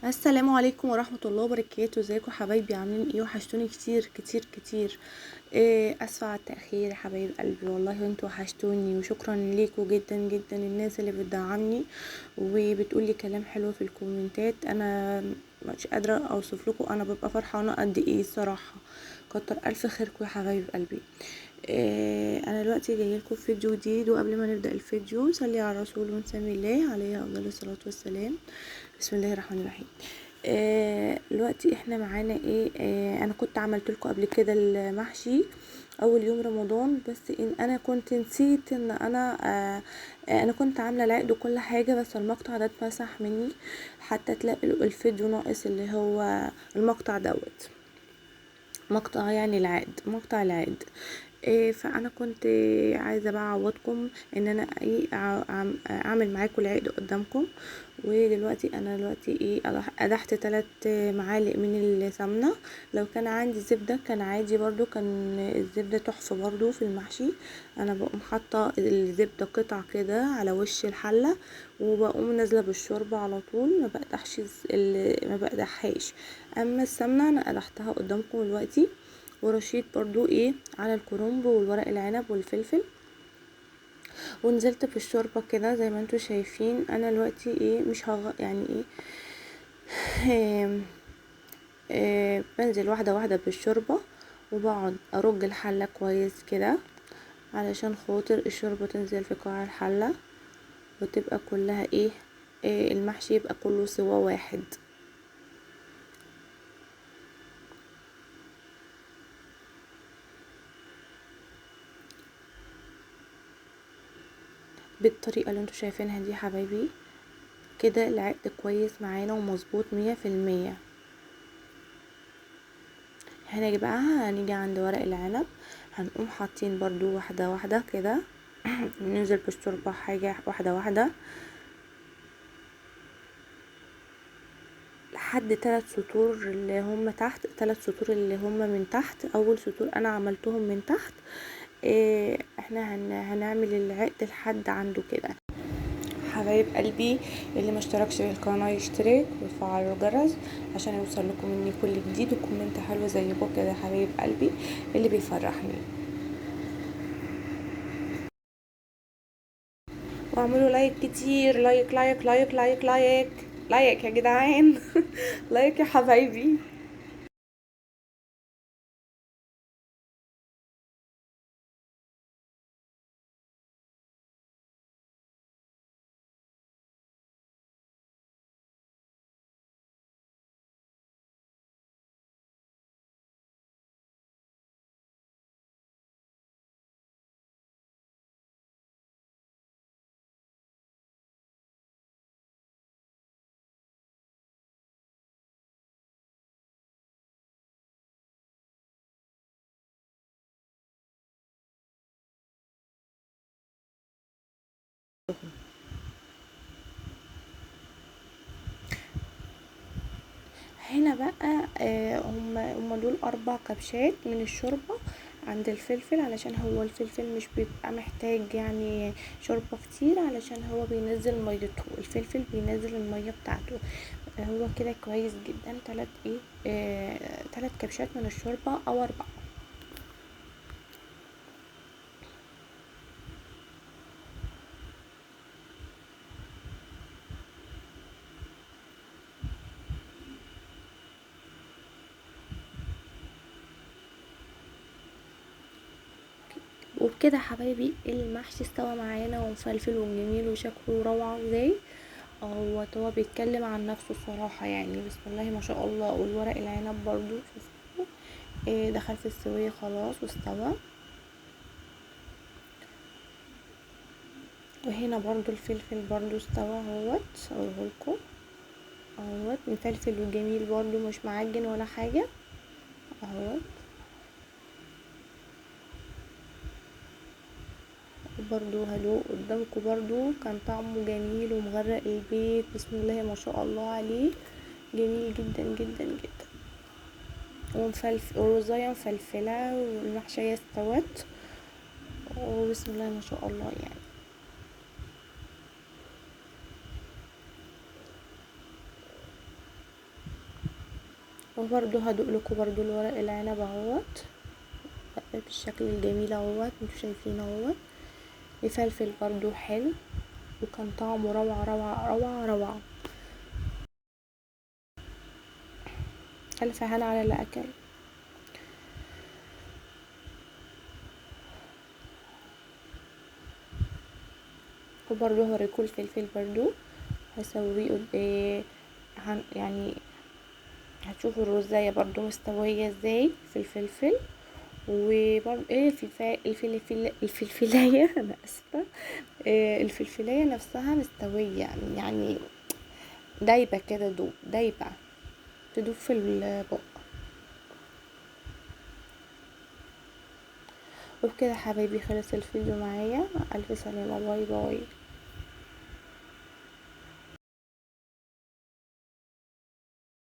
السلام عليكم ورحمة الله وبركاته. ازيكم حبايبي؟ عاملين ايه؟ وحشتوني كتير كتير كتير. اسفة على التأخير يا حبايب قلبي، والله انتوا وحشتوني، وشكرا ليكم جدا جدا الناس اللي بتدعمني وبتقولي كلام حلو في الكومنتات. انا مش قادرة اوصف لكم انا ببقى فرحانة قد ايه الصراحة. كتر الف خيركم يا حبايب قلبي. انا دلوقتي جاية لكم في فيديو جديد، وقبل ما نبدا الفيديو نصلي على الرسول ونسمي الله عليه افضل الصلاة والسلام. بسم الله الرحمن الرحيم. دلوقتي احنا معانا ايه؟ انا كنت عملت لكم قبل كده المحشي اول يوم رمضان، بس ان انا كنت نسيت ان انا كنت عامله العقد وكل حاجة، بس المقطع ده اتمسح مني، حتى تلاقي الفيديو ناقص اللي هو المقطع دوت، مقطع يعني العقد، مقطع العقد. فانا كنت عايزه بقى اعوضكم ان انا اعمل معاكم العقد قدامكم. ودلوقتي انا قدحت 3 معالق من السمنة. لو كان عندي زبدة كان عادي برضو، كان الزبدة تحفة برضو في المحشي. انا بقوم حاطه الزبدة قطع كده على وش الحلة، وبقوم نازله بالشوربه على طول، ما بقدحهاش. اما السمنة انا قدحتها قدامكم دلوقتي. ورشيت برضو على الكرنب والورق العنب والفلفل، ونزلت في الشوربة كده زي ما انتوا شايفين. انا دلوقتي مش هغ-، يعني ايه، بنزل واحدة واحدة بالشوربه، وبقعد ارج الحلة كويس كده علشان خاطر الشوربة تنزل في قاع الحلة، وتبقى كلها المحشي يبقى كله سوا واحد. بالطريقة اللي انتوا شايفينها دي يا حبايبي كده العقد كويس معانا ومظبوط مية في المية. هنيجي بقى عند ورق العنب، هنقوم حاطين برضو واحدة واحدة كده، ننزل بالشوربة حاجة واحدة واحدة لحد 3 سطور اللي هم تحت، 3 سطور اللي هم من تحت. اول سطور انا عملتهم من تحت. احنا هنعمل العقد لحد عنده كده. حبايب قلبي اللي ما اشتركش في القناة يشترك ويفعل الجرس عشان يوصل لكم مني كل جديد، وكومنت حلو زيكم كده حبايب قلبي اللي بيفرحني. واعملوا like كتير، like like like like like like يا جدعان like يا حبايبي. هنا بقى، هم دول 4 كبشات من الشوربة عند الفلفل، علشان هو الفلفل مش بيبقى محتاج شوربة كتير، علشان هو بينزل ميته، الفلفل بينزل المية بتاعته. هو كده كويس جدا. 3 كبشات من الشوربة او 4. وبكده حبايبي المحشي استوى معانا ومفلفل وجميل وشكله روعة ازاي. هو بيتكلم عن نفسه الصراحة، بسم الله ما شاء الله. والورق العنب برضو شفتوه دخل في السوية خلاص واستوى. وهنا برضو الفلفل برضو استوى اهوت، اوريهولكم اهوت، مفلفل وجميل برضو مش معجن ولا حاجة اهوت. برضو هدوء قدامكم، برضو كان طعمه جميل ومغرق البيت، بسم الله ما شاء الله عليه، جميل جدا جدا جدا. ورزاية مفلفلة والمحشية استوت، وبسم الله ما شاء الله. وبرده هدوق لكم برده الورق العنب اهوت بالشكل الجميل اهوت، انتوا شايفين اهوت. الفلفل برده حلو وكان طعمه روعة روعة روعة روعة. ألف هنا على اللي أكل. وبرده هوريكم الفلفل برده هسويه يعني هتشوفوا الرزاية برده مستوية ازاي في الفلفل. وبرده ايه الفلفلاية انا اسفة، الفلفلاية نفسها مستوية، يعني دايبة كده، دوب دايبة تدوب في البق. وبكده حبايبي خلص الفيديو معايا. ألف سلامة، bye bye.